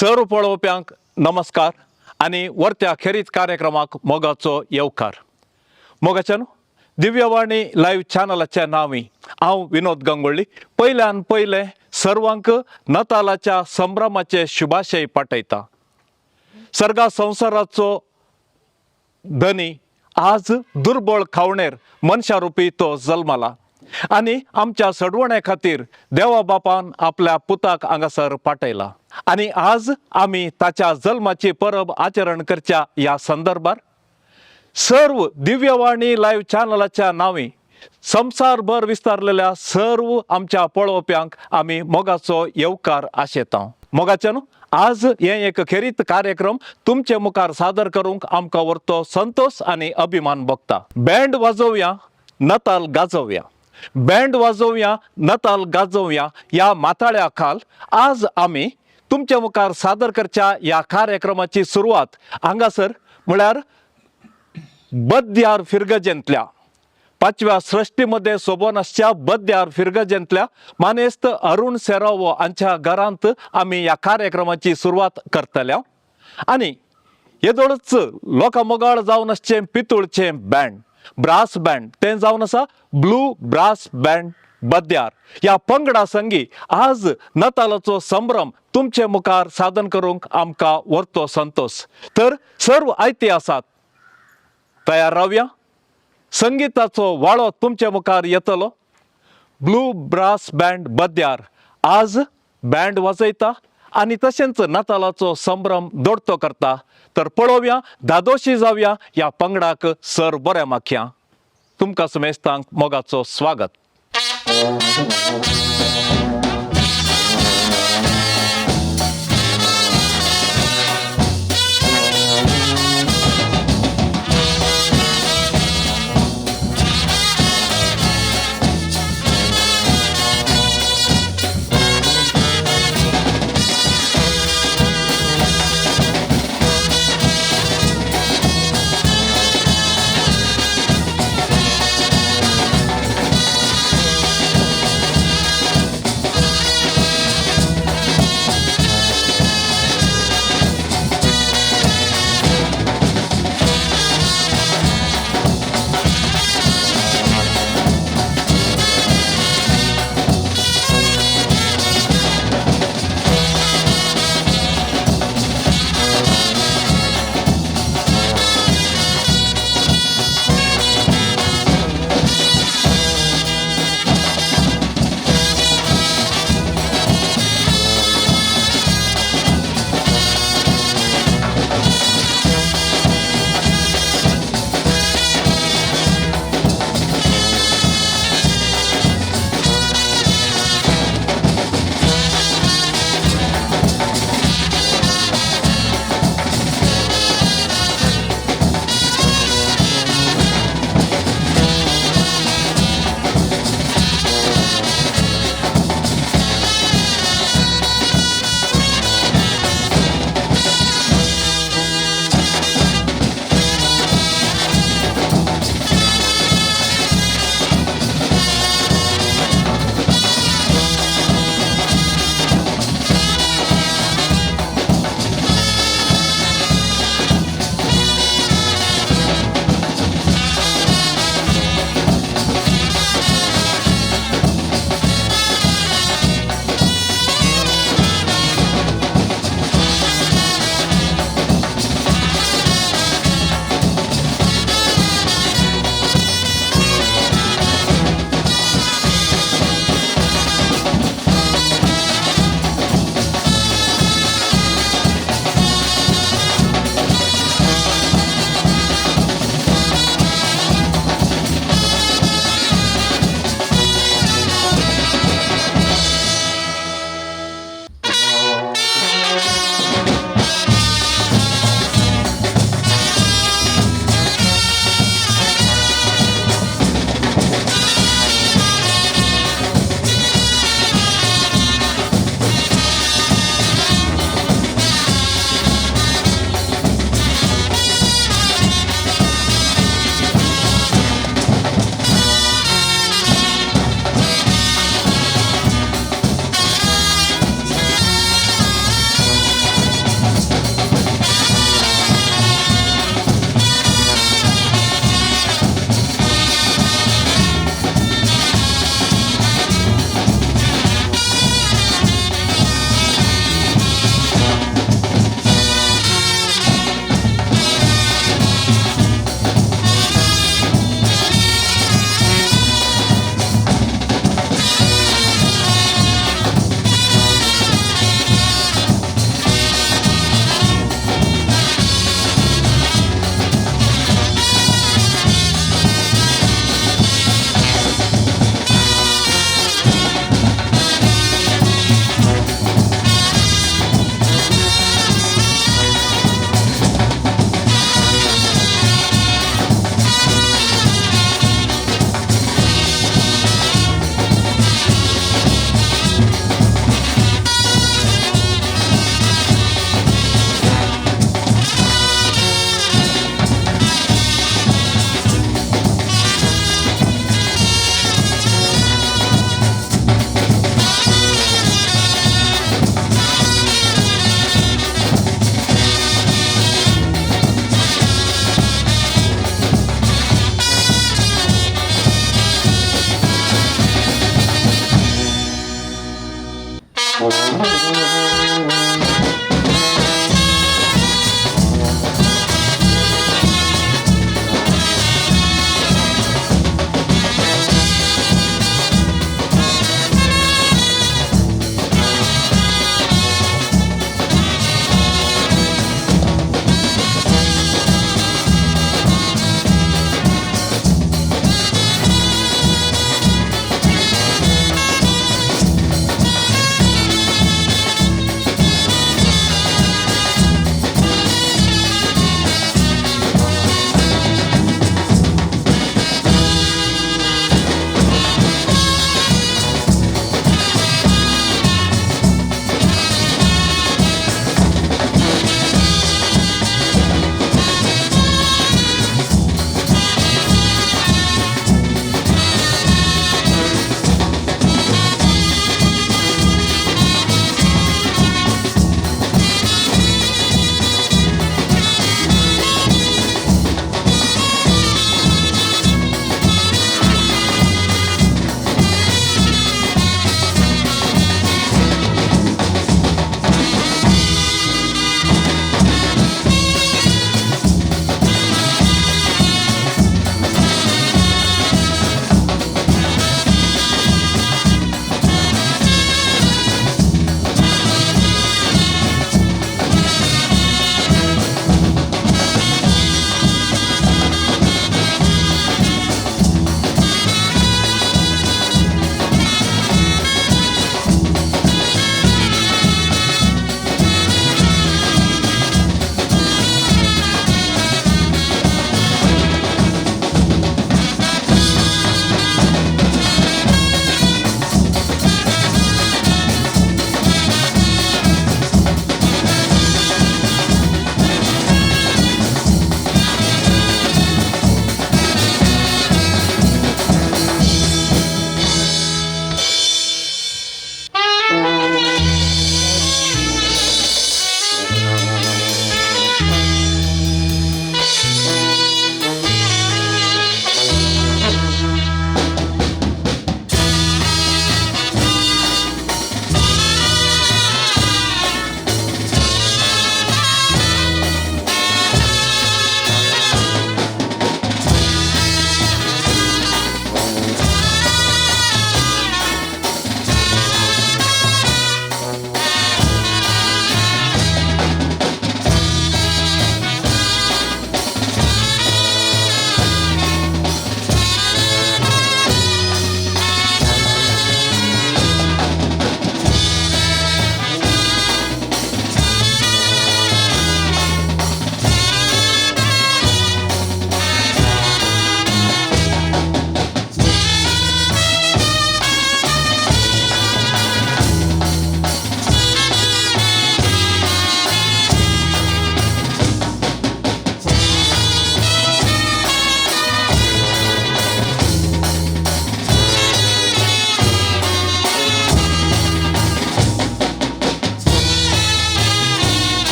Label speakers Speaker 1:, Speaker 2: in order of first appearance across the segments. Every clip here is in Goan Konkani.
Speaker 1: सर्व पळोवप्यांक नमस्कार आनी वर्त्या खेरीत कार्यक्रमाक मोगाचो येवकार. मोगाच्यान दिव्यवाणी लायव्ह चॅनलाच्या नांवी हांव विनोद गंगोळ्ळी पयल्यान पयले सर्वांक नतालाच्या संभ्रमाचे शुभाशय पाठयता. सर्गा संवसाराचो धनी आज दुर्बळ खावणेर मनशारुपी तो जल्माला आनी आमच्या सडवणे खातीर देवा बापान आपल्या पुताक हांगासर पाठयला आनी आज आमी ताच्या जल्माची परब आचरण करच्या ह्या संदर्भार सर्व दिव्यवाणी लायव्ह चॅनलाच्या नांवी संवसारभर विस्तारलेल्या सर्व आमच्या पळोवप्यांक आमी मोगाचो येवकार आशेता. मोगाच्यान आज हे एक खेरीत कार्यक्रम तुमचे मुखार सादर करूंक आमकां व्हरतो संतोष आनी अभिमान भोगता. बँड वाजोवया नताल गाजोवया, बँड वाजोवया नताल गाजोवया ह्या माथाळ्या खाल आज आमी तुमचे मुखार सादर करच्या ह्या कार्यक्रमाची सुरवात हांगासर म्हळ्यार बद्यार फिरगजेंतल्या पांचव्या सृष्टीमध्ये सोबोन आसच्या बद्यार फिरगजेंतल्या मानेस्त अरुण सेरावो हांच्या घरांत आमी ह्या कार्यक्रमाची सुरवात करतल्या. आनी येदोळच लोकां मोगाळ जावन आसचें पितूळचें बँड ब्रास बँड तें जावन आसा ब्लू ब्रास बँड बद्यार ह्या पंगडा संगी आज नतालाचो संभ्रम तुमचे मुखार साधन करूंक आमकां व्हरतो संतोष. तर सर्व आयती आसात तयार रावया, संगीताचो वाळो तुमचे मुखार येतलो. ब्लू ब्रास बँड बद्यार आज बँड वाजयता आनी तशेंच नातालाचो संभ्रम दोडतो करता. तर पळोवया धादोशी जावया ह्या पंगडाक सर बऱ्या माखया. तुमकां समेस्तांक मोगाचो स्वागत.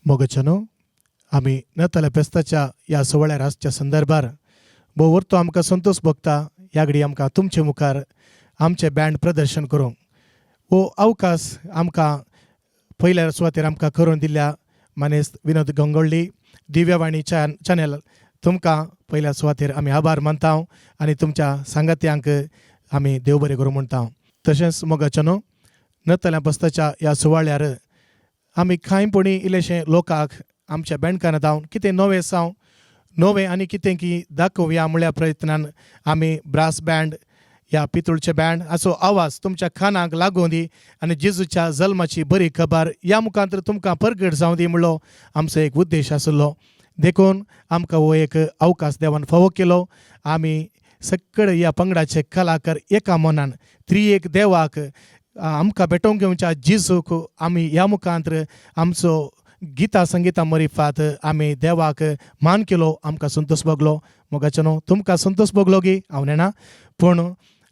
Speaker 2: मोगाच्यानो, आमी नताल्या फेस्ताच्या ह्या सुवाळ्यार आसच्या संदर्भार भोव वर्तो आमकां संतोश भोगता. ह्या घडी आमकां तुमचे मुखार आमचें बँड प्रदर्शन करूंक हो अवकाश आमकां पयल्या सुवातेर आमकां करून दिल्ल्या मानेस्त विनोद गंगोळ्ळी, दिव्यवाणी चॅनल, तुमकां पयल्या सुवातेर आमी आभार मानता आनी तुमच्या सांगात्यांक आमी देव बरें करूं म्हणटा. तशेंच मोगाच्यानो, नतल्या बसताच्या ह्या सुवाळ्यार आमी कांय पुणी इल्लेशें लोकांक आमच्या बँडकान धांवन कितें नवें साव नवें आनी कितें की दाखोवया म्हळ्या प्रयत्नान आमी ब्रास बँड ह्या पितूळचे बँड हाचो आवाज तुमच्या कानाक लागूं दी आनी जेजूच्या जल्माची बरी खबर ह्या मुखांत तुमकां परगट जावं दी म्हणलो आमचो एक उद्देश आशिल्लो. देखून आमकां हो एक अवकाश देवान फावो केलो. आमी सगळे ह्या पंगडाचे कलाकार एका मनान त्रिएक देवाक आमकां भेटोवंक घेवच्या जेजूक आमी ह्या मुखांत आमचो गितां संगिता मरिफात आमी देवाक मान केलो. आमकां संतोश भोगलो. मोगाच्यानो, तुमकां संतोश भोगलो गी हांव नेणा, पूण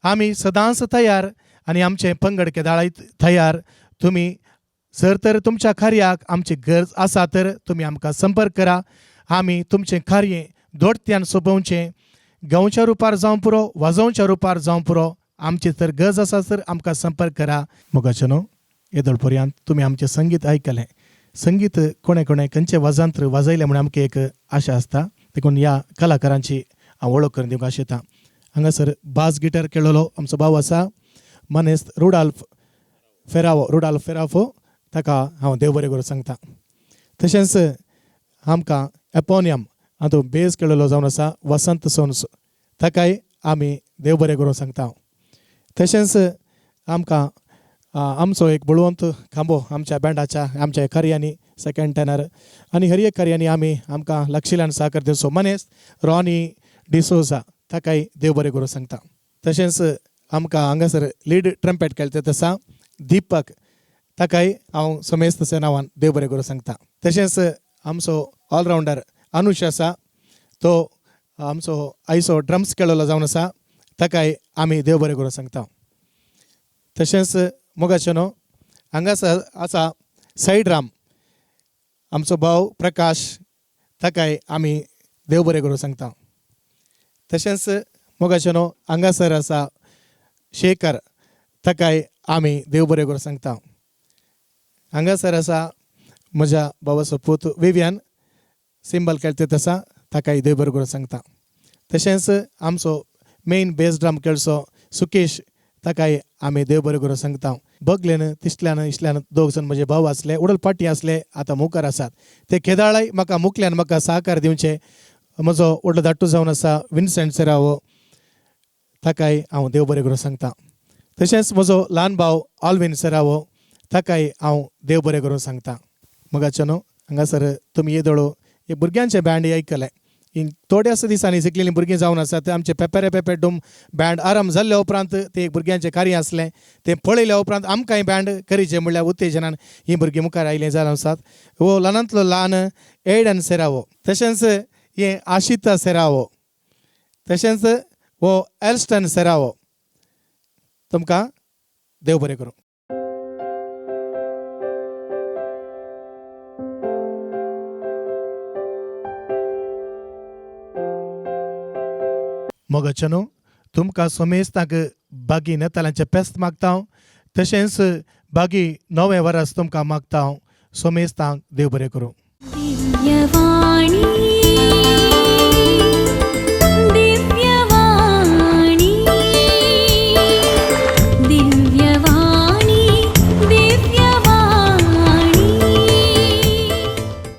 Speaker 2: आमी सदांच तयार आनी आमचें पंगड केदाळाय तयार. तुमी जर तर तुमच्या कार्याक आमची गरज आसा तर तुमी आमकां संपर्क करा. आमी तुमचें कार्य दोडत्यान सोंपोवचें, गांवच्या रुपार जावं पुरो, वाजोवच्या रुपार जावं पुरो, आमची तर गरज आसा तर आमकां संपर्क करा. मोगाच्यानो, येदोळ पर्यंत तुमी आमचें संगीत आयकलें. संगीत कोणें कोणें खंयचें वाजांत्र वाजयलें म्हूण आमकां एक आशा आसता. देखून ह्या कलाकारांची हांव वळख करून दिवंक आशेतां. हांगासर बास गिटार खेळ्ळलो आमचो भाव आसा मनेस्त रुडाल्फ फेरावो, रुडाल्फ फेराफो, ताका हांव देव बरें करूं सांगता. तशेंच आमकां एपोनियम हातूंत बेज खेळ्ळलो जावन आसा वसंत सोन्स, ताकाय आमी देव बरें करूं सांगता. तशेंच आमकां आमचो एक बळवंत खांबो आमच्या बँडाच्या आमच्या कार्यांनी सेकंड टेनर आनी हर एक कार्यांनी आमी आमकां लक्षिल्यान सहकार दिवचो मनेस्त रॉनी डिसोजा, ताकाय देव बरें करूं सांगता. तशेंच आमकां हांगासर लीड ट्रम्पेट खेळटा आसा दीपक, ताकाय हांव समेस्तच्या नांवान देव बरें करूं सांगता. तशेंच आमचो ऑलरावंडर अनुश आसा, तो आमचो आयचो ड्रम्स खेळ्ळलो जावन आसा, ताकाय आमी देव बरें करूं सांगता. तशेंच मोगाचें न्हू, हांगासर आसा साईड राम आमचो भाव प्रकाश, ताकाय आमी देव बरें करूं सांगता. तशेंच मोगाचें न्हू, हांगासर आसा शेखर, ताकाय आमी देव बरें करूं सांगता. हांगासर आसा म्हज्या भावाचो पूत विवियन, सिंबल खेळटा आसा, ताकाय देव बरें करूं सांगता. तशेंच आमचो मेन बेस ड्रम खेळचो सुकेश, ताकाय आमी देव बरें करूं सांगता. बगलेन तिसल्यान इसल्यान दोग जाण म्हजे भाव आसले, उडल पाटी आसले, आतां मुखार आसात. ते केदाळाय म्हाका मुखल्यान म्हाका सहकार दिवचे. म्हजो व्हडलो धाट्टू जावन आसा विन्सेंट सेरावो, ताकाय हांव देव बरें करूं सांगता. तशेंच म्हजो ल्हान भाव ऑलवीन सेरावो, ताकाय हांव देव बरें करूं सांगता. मोगाचें न्हू, हांगासर तुमी येदोळो हे भुरग्यांचें बँड आयकलें. ही थोड्याच दिसांनी शिकलेलीं भुरगीं जावन आसात. आमचे पेपेरे पेपे डूम बँड आरंभ जाल्ल्या उपरांत ते एक भुरग्यांचें कार्य आसलें, तें पळयल्या उपरांत आमकांय बँड करीचें म्हणल्यार उत्तेजनान हीं भुरगीं मुखार आयलीं जावन आसात. हो ल्हानांतलो ल्हान एडन सेरावो, तशेंच हें आशिता सेरावो, तशेंच हो एल्स्टन सेरावो. तुमकां देव बरें करूं. मोगाचें न्हू, तुमकां समेस्तांक बागी नेतालांचें पेस्त मागता हांव, तशेंच बागी नवें वरस तुमकां मागता हांव. समेस्तांक देव बरें करूं.
Speaker 3: दिव्यवाणी.